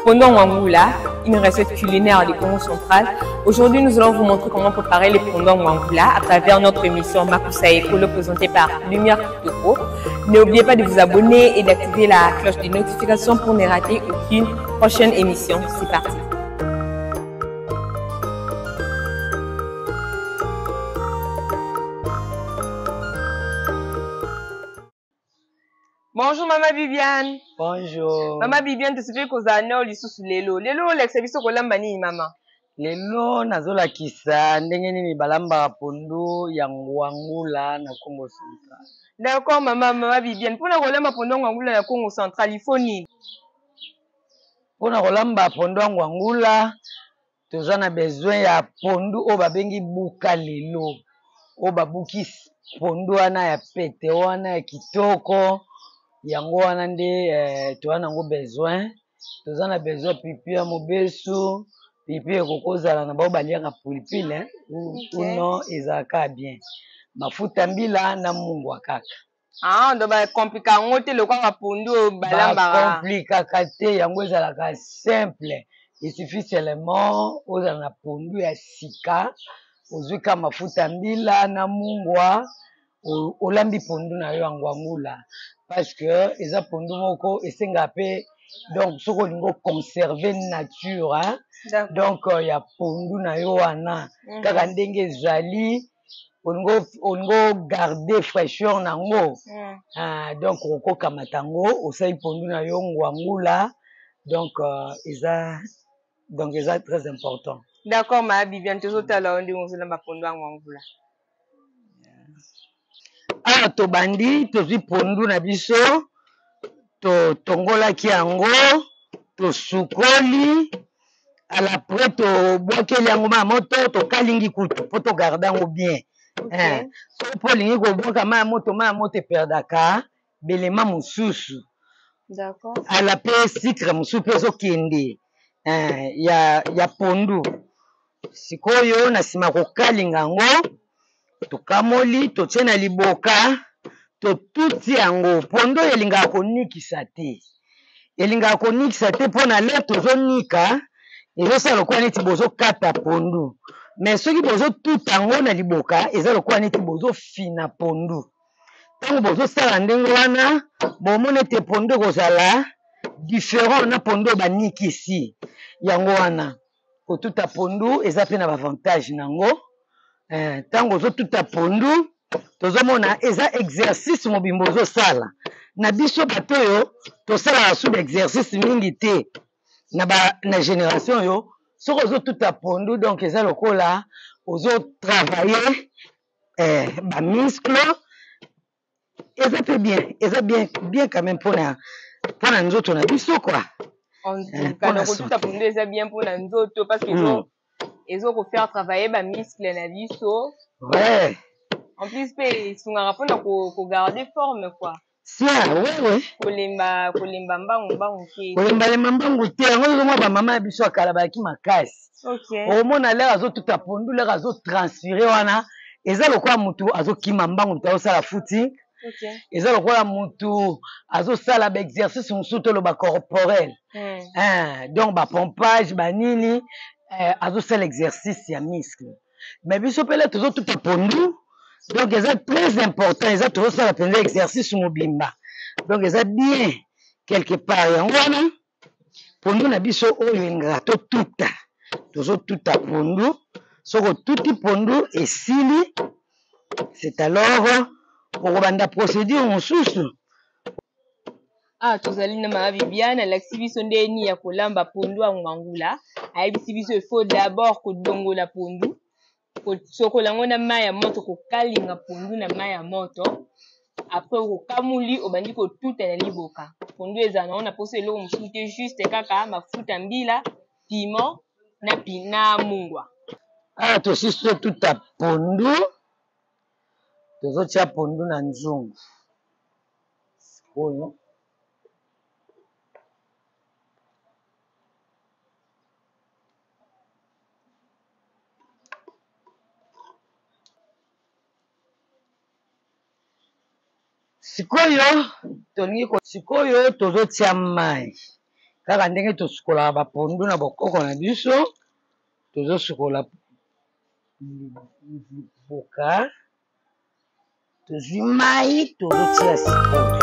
Pondon Wangula, une recette culinaire du Congo central. Aujourd'hui, nous allons vous montrer comment préparer les pondon Wangula à travers notre émission Makusa Ekolo présentée par Lumière Kitoko. N'oubliez pas de vous abonner et d'activer la cloche de notification pour ne rater aucune prochaine émission. C'est parti. Bonjour Mama Bibiane. Bonjour. Mama Bibiane, tosepeli kozala nao lisusu lelo. Lelo olakisa biso kolamba nini mama? Lelo nazolakisa ndenge nini balambaka pondu ya ngwangula na Congo Central. D'accord mama, mama Bibiane. Mpona kolamba pondu ya ngwangula na Congo Central, il faut nini? Mpona kolamba pondu ya ngwangula toza na besoin ya pondu oyo babengi buka lelo oyo babuki pondu wana ya pete wana ya kitoko yango wana nde eh, toza nango besoin toza na besoin pipi ya mobesu pipi ekoki kozala na bao baliaka pilipili eh, ou non ezalaka bien mafuta mbila na mungwa kaka. Ah, donc ba compliquer yango te lokola ba pondu oyo balambaka. Ba compliquaka te, yango ezalaka simple. Il suffit seulement ozala na pondu ya sika, ozwi ka mafuta mbila na mungwa, olambi pondu na yo ya ngwangula parce que eza pondu moko esengaka pe donc soki olingi o conserver nature hein? Donc ya pondu na yo wana kaka ndenge ezali olingi ogarde fraicheur na yango ah, donc okokamata yango osali pondu na yo ngwangula donc euh, eza donc eza très important. D'accord ma Bibiane, tozotala yo ndenge ozolamba pondu ya ngwangula. Awa tobandi tozwi pondu na biso totongolaki yango tosukoli à l'après tobwakeli yango mai ya moto tokalingi kutu mpo togarde yango bien. Eh, soki mpo olingi kobwaka mai ya moto, mai ya moto eperdaka belema mosusu ala mpe sucre mosusu mpe ezokende eh, ya pondu. Sikoyo na nsima kokalinga yango tokamoli totie na liboka totuti yango. Pondu oyo elingaka konikisa te, elingaka konikisa te mpo na lere tozonika ezosala lokola neti bozokata pondu, mais soki bozotuta yango na liboka eza lokola neti bozofina pondu. Ntango bozosala ndenge wana bomoni ete pondu ekozala différent na pondu oyo banikisi. Yango wana kotuta pondu eza pe na ba avantage nango. Ntango ozotuta pondu tozomona eza exercice mobimba ozosala. Na biso bato oyo tosalaka su ba exercice mingi te na ba na génération oyo, soki ozotuta pondu donc eza lokola ozotravailler ba muscle. Eza pe bien, eza bien bien quand même mpona mpona nzoto na biso quoi. En tout cas, mpona kotuta santé. Pondu eza bien mpona nzoto parce que ezo ko faire travailler ba muscle na biso. En plus pe esungaka mpona ko garder forme quoi. Sia, ouais, ouais. Kolemba, kolemba mbangu mbangu te. Kolemba mbangu te, yango ozomona ba mama ya biso ya kala bayaki makasi. Okomona lere azotuta pondu, lere azotranspire wana, eza lokola mutu azokima mbangu, mutu azosala footing. Eza lokola mutu azosala ba exercice mosusu toloba corporel. Donc ba pompage, ba nini, azosala exercice ya muscle. Mais biso pe lere tozotuta pondu, donc eza très important, eza tozosala mpenza exercice mobimba. Donc eza bien quelque part. Yango wana pondu na biso oyo elingaka totuta, tozotuta pondu. Soki otuti pondu esili, c'est alors okobanda procédure mosusu. Ah, tozali na mama Bibiane alakisi biso ndenge nini ya kolamba pondu ya ngwangula. Ayebisi biso il faut d'abord kodongola pondu, kosokola yango na mai ya moto, kokalinga pondu na mai ya moto. Après okokamuli, obandi kotuta na liboka. Pondu ezala nango na poso eloko mosusu te, juste kaka mafuta mbila, piment na mungwa. Awa tosisi totuta pondu, tozotia pondu na nzungu. Sikoyo sikoyo tolingi ko, sikoyo tozotia mai. Kaka ndenge tosukolaka bapondu na bokoko na biso, tozosukola liboka, tozwi mai tozotia sikoyo.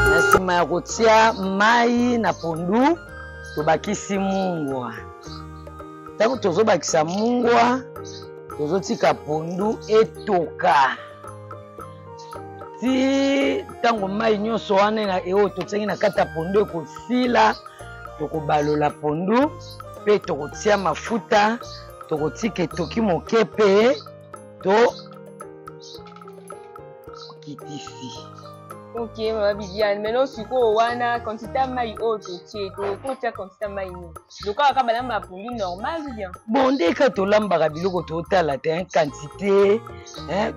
Na nsima ya kotia mai na pondu, tobakisi mungwa. Ntango tozobakisa mungwa, tozotika pondu etoka ti ntango mai nyonso wana oyo totiaki na kati ya pondu ekosila. Tokobalola pondu mpe tokotia mafuta, tokotika etoki moke mpe tokitisi. Ok, mama Bibiane, maintenant sikoyo wana quantité ya mai oyo totie, tokotia quantité ya mai nini? Lokola kaka balambaka pondu normal ou bien? Bon, nde kaka tolambaka biloko totala te quantité,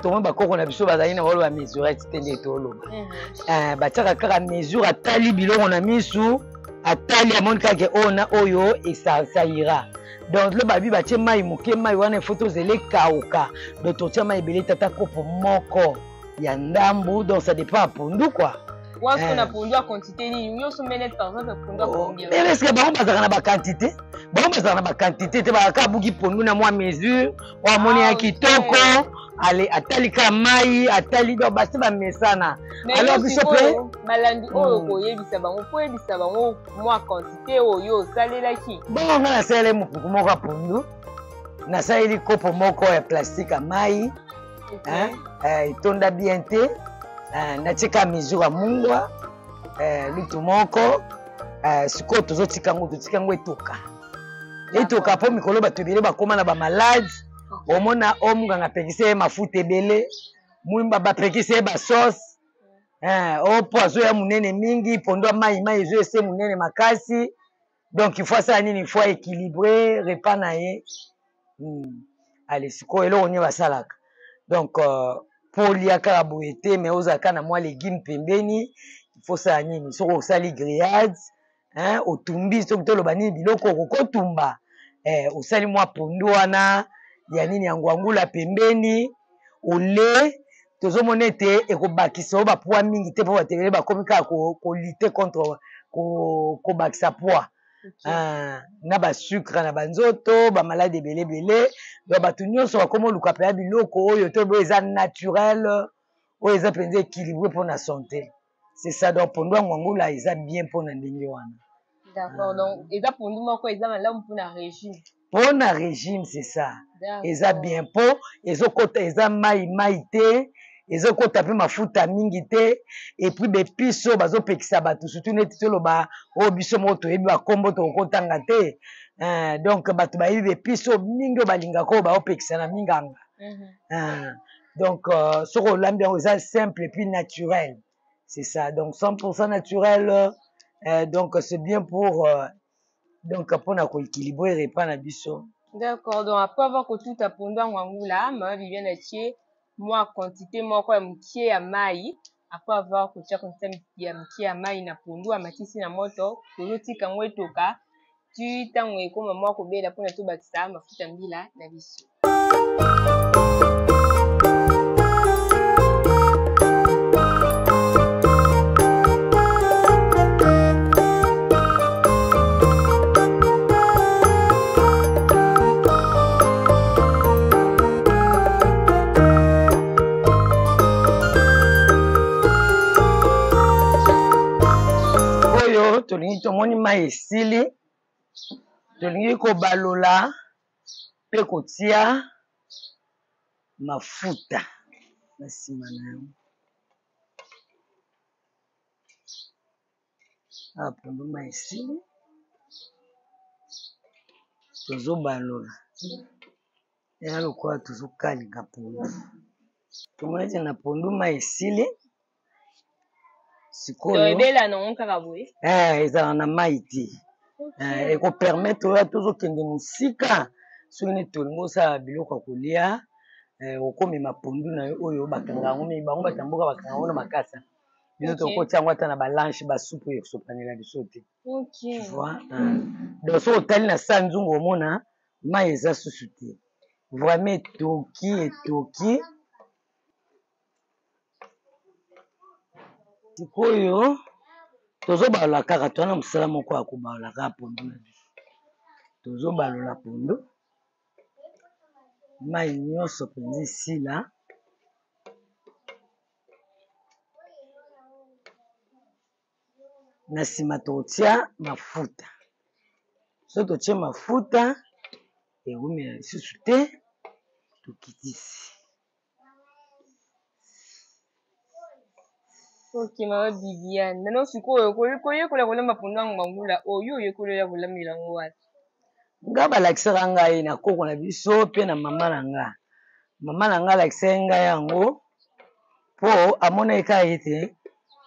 tomoni bakoko na biso bazali na baloba mesurette te nde toloba. Batiaka kaka mesure, atali biloko na misu, atali amoni kaka oyo na oyo esaira. Donc lo babi batie mai moke, mai wana ifo tozela ekauka, donc totia mai ebele tata kopo moko ya ndambu, donc ça dépend ya pondu quoi. Wana na pondu ya quantité nini nyonso mene, par exemple pondu ya combien? Mais est-ce que bango bazalaka na baquantité? Bango bazalaka na baquantité te, bazalaka abuki pondu na mwa mesure oyo amoni ya kitoko, ale atali kaka mai atali, donc basi bamesana. Alors biso mpe balandi oyo koyebisa bango, po oyebisa bango mwa quantité oyo osalelaki. Bongo nga nasaleli mopuku moko ya pondu, nasaleli kopo moko ya plastique ya mai, etonda bien te, natie kaka mesure ya mungwa lutu moko. Sikoyo tozotika yango, totika yango etoka, etoka, mpo mikolo bato ebele bakóma na bamalade. Omona oyo munganga apekisi ye mafuta ebele, mwimba bapekisi ye basauce, oyo mpo azoya monene mingi, pondu ya mai mai ezo ese monene makasi. Donc il faut asala nini? Il faut équilibrer repas na ye. Ale sikoyo eloko nini basalaka? Donc mpo olia kaka boye te, mais ozala kaka na mwa légume pembeni. Il faut osala nini? Soki osali grillade, otumbi, soki toloba nini, biloko okokotumba, osali mwa pondu wana ya nini ya ngwangula pembeni, ole tozomona ete ekobakisa oyo bapoids mingi te, mpo bato ebele bakomi kaka kolutter contre kobakisa poids na basucre na banzoto, bamaladi ebele ebele. Donc bato nyonso bakomi oluka mpenza biloko oyo to boyo eza naturel, oyo eza mpenza équilibré mpona santé, c'est ça. Donc pondu ya ngwangula eza bien mpona ndenge wana. D'accord, donc eza pondu moko eza malamu mpona régime. Mpona régime, c'est ça, eza bien mpo ezokota eza mai mai te, ezokota mpe mafuta mingi te. Et puis baépices oyo bazopekisa bato, surtout neti toloba oyo biso moko toyebi bakombo tokokotanga te, donc bato bayebi baépices oyo mingi oyo balingaka oyo baopekisa na minganga. Donc soki olambi yango, eza simple et puis naturel, c'est ça. Donc 100% naturel, donc c'est bien pour donc mpona koéquilibrer repas na biso. D'accord, donc après avoir kotuta pondu ya ngwangula, mama Bibiane atie mwa quantité moko ya mokie ya mai. Après avoir kotia quantité ya mokie ya mai na pondu, amatisi na moto, tozotika yango etoka ti ntango ekóma mwa kobela mpona tobakisa mafuta mbila na biso. Oyo tolingi, tomoni mai esili, tolingi kobalola mpe kotia mafuta na nsima na yango. Awa pondu mai esili, tozobalola, eza lokola tozokalinga pondu. Tomoni ete na pondu mai esili. Sikoyo ebela nango kaka boye. Ezalaka na mai te, ekopermettre oyo tozokende mosika. Soki neti tolingi osala biloko ya kolia, okomema pondu na yo oyo bakanga yango mingi, bango bato ya mboka bakanga yango na makasa. Biso tokotia yango ata na balanche, basupu ekosopanela biso te. Tu vois? Donc soki otali na sa nzungu, omona mai eza susu te. Vraiment etoki, etoki. Sikoyo tozobalola kaka, toza na mosala moko ya kobalola kaka pondu na biso. Tozobalola pondu, mai nyonso mpenza esila. Na nsima tokotia mafuta. Soki totie mafuta, ewumela lisusu te, tokitisi. Ok, mama Bibiane, nano sikoyo koyekola kolamba pondu ya ngwangula oyo oyekolela kolambela yango wapi? Nga balakisaka ngai na koko na biso mpe na mama na nga. Mama na nga alakisaki ngai yango mpo amonaki kaka ete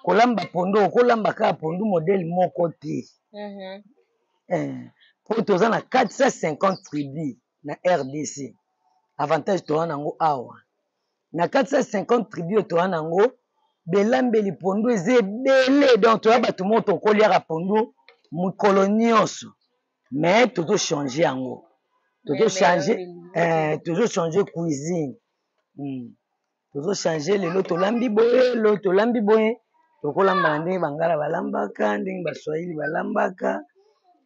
kolamba pondu, okolamba kaka pondu modele moko te. Mpo toza na 450 tribus na RDC. Avantage toza nango awa na 450 tribus oyo toza nango, belambeli pondu eza ebele. Donc toza bato moko tokoliaka pondu mokolo nyonso, mais tozochange yango, tozochange, tozochange cuisine. Tozochange, lelo tolambi boye, lelo tolambi boye. Tokolamba na ndenge bangala balambaka, ndenge baswahili balambaka,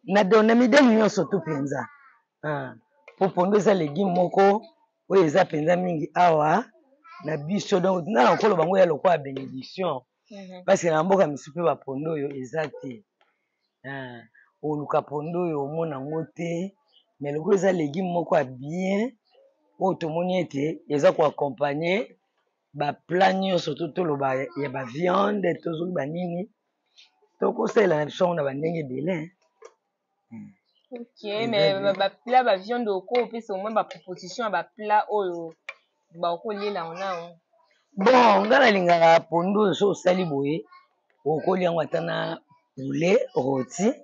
na donc na midele nyonso tu mpenza. Po pondu eza legume moko oyo eza mpenza mingi awa na biso. Donc nga na koloba bango ya lokola bénédiction, parce que na mboka misusu mpe bapondu oyo eza te. Oluka pondu oyo, omona yango te. Mais lokola eza legume moko ya bien oyo tomoni ete eza koaccompagne baplat nyonso, to toloba ya baviande to soki banini, tokosalela na biso yango na bandenge ebele. Ok, mais baplat baviande, oko opesa au moins baproposition ya baplat oyo bakoliela yango na yango? Bon, nga nalingaka pondu oyo, so osali boye, okolia yango ata na poulet rôti,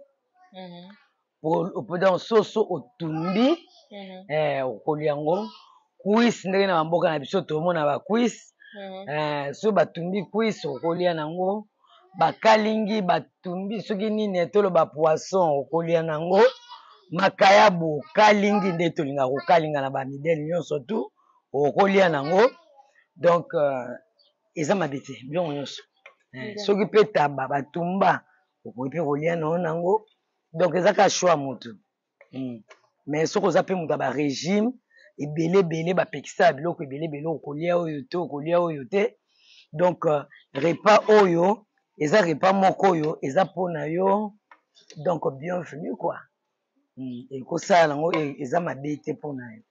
donc soso otumbi, okolia yango cuisse, ndenge na bamboka na biso tomona bacuisse. So batumbi cuisse, okolia nango. Bakalingi, batumbi soki nini, toloba poisson, okolia nango. Makayabu okalingi, nde tolingaka kokalinga na bamidele nyonso tu, okolia nango. Donc eza mabe te, biloko nyonso. Soki mpe taba batumba, okoki mpe kolia nango nango. Donc eza kaka choix ya motu. Mais soki oza mpe moto ya barégime ebele ebele, bapekisa ya biloko ebele ebele, okolia oyo te, okolia oyo te. Donc repas oyo eza repas moko oyo eza mpona yo, donc bienvenue quoi. Ekosala yango eza mabe te mpona yo.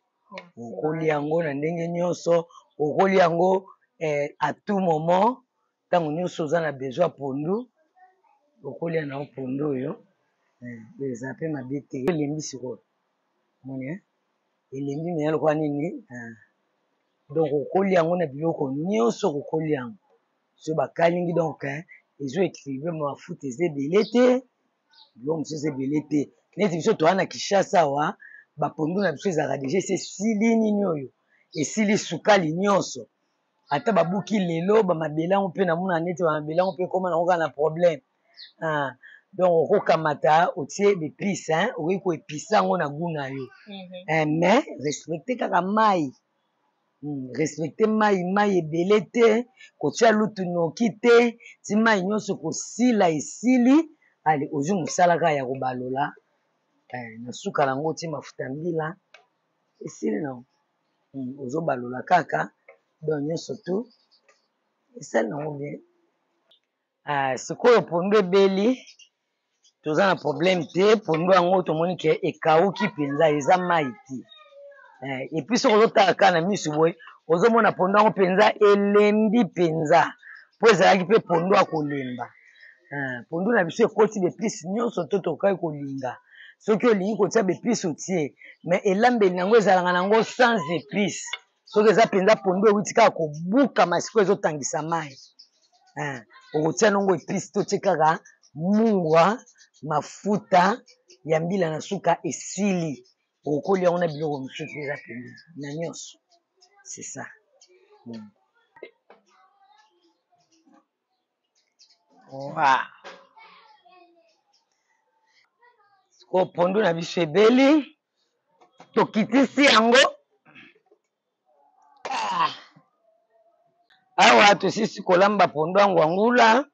Okolia yango na ndenge nyonso, okolia yango à tout moment. Ntango nyonso oza na besoin ya pondu, okolia na yo pondu oyo, eza mpe mabe te. Elembi sikoyo, moni elembi meya lokola nini. Donc okolia yango na biloko nyonso, okolia yango so bakalingi. Donc ezo équilibre, mafuta eza ebele te, biloko mosusu eza ebele te. Neti biso toza na Kinshasa awa, bapondu na biso ezalaka deja esi esili nini oyo esili sukali nyonso. Ata babuki lelo bamabele yango mpe namona neti bamabele yango mpe ekóma nango kaka na problème. Donc okokamata, otie baépice, okoki koépice yango na goût na yo, mais respecte kaka mai, respecte mai, mai ebele te, kotia lutu noki te, ti mai nyonso kosila. Esili, ale ozwi mosala kaka ya kobalola. Na suka nango otie mafuta mbila, esili nango. Ozobalola kaka, donc nyonso tu esali nango bien. Sikoyo pondu ebeli, toza na problème te. Pondu yango tomoni ke ekauki mpenza, eza mai te. Et puis soki ozotala kaka na misu boye, ozomona pondu yango mpenza elembi mpenza, mpo ezalaki mpe pondu ya kolemba. Pondu na biso ekoti baépice nyonso to tokaki kolinga. Soki olingi kotia baépice, otie, mais elambeli nango ezalaka nango sans épice. Soki eza mpenza pondu ewuti kaka kobukama, sikoyo ezotangisa mai, okotia nongo épice to tie kaka mungwa, mafuta ya mbila. Na suka esili, okolia yango na biloko mosusu eza pembeni na nyonso. C'est ça. Wow. Sikoyo pondu na biso ebeli, tokitisi yango. Ah. Awa tosisi kolamba pondu ya ngwangula.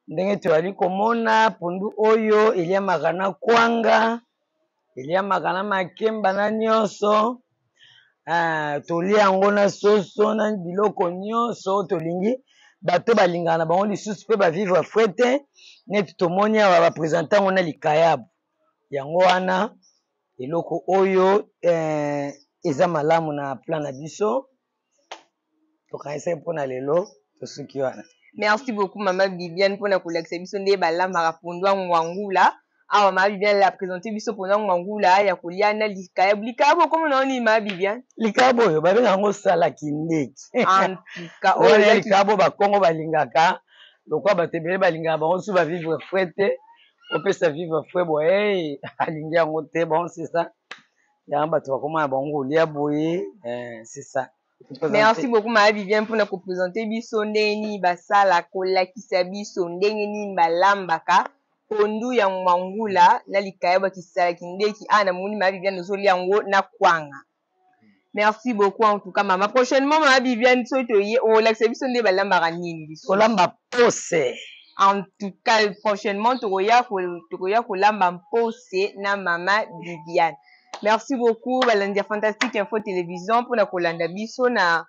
Ndenge toyali komona pondu oyo eliamaka na kwanga, eliamaka na makemba na nyonso. Ah, tolia yango na soso na biloko nyonso tolingi. Bato balingaka na bango lisusu mpe bavivre frais te, neti tomoni awa bapresente yango na likayabu. Yango wana eloko oyo eza malamu na plan na biso. Tokanisaki mpona lelo tosuki wana. Merci beaucoup mama Bibiane mpona kolakisa biso nde balambaka pondu ya ngwangula. Awa mama Bibiane a présenter biso pondu ya ngwangula ya kolia na likayabu. Likayabu okomona ngo nini mama Bibiane? Likayabu oyo babengaka yango salaki ndeki. En tout cas, oyo wana likayabu bakongo balingaka, lokola bato ebele balingaka bango su ba vivre frais te, opesa vivre frais boye, hey, alingi yango te. Bon, c'est ça. Yango bato bakoma na bango kolia boye, c'est ça. Merci beaucoup mama Bibiane mpona kopresente biso ndenge nini basala, kolakisa biso ndenge nini balambaka pondu ya ngwangula na likayabo ya kisalaki ndeki. Awa namoni mama Bibiane ozolia yango na kwanga. Merci beaucoup en tout cas mama. Prochainement mama Bibiane soki toye olakisa biso nde balambaka nini lisusu? Kolamba pose. En tout cas prochainement tokoya kolamba mpose na mama Bibiane. Merci beaucoup balandi ya Fantastique Info Télévision mpona kolanda biso na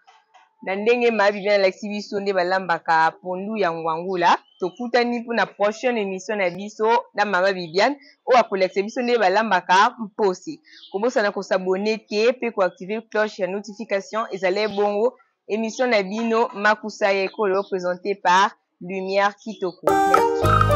ndenge mama Bibiane alakisi biso nde balambaka pondu ya ngwangula. Tokutani mpona prochaine émission na biso na mama Bibiane oyo akolakisa biso nde balambaka mpose. Kobosana kosabonner te pe koactiver cloche ya notification. Ezali bongo émission na bino Makusa ya Ekolo, présentée par Lumière Kitoko. Merci.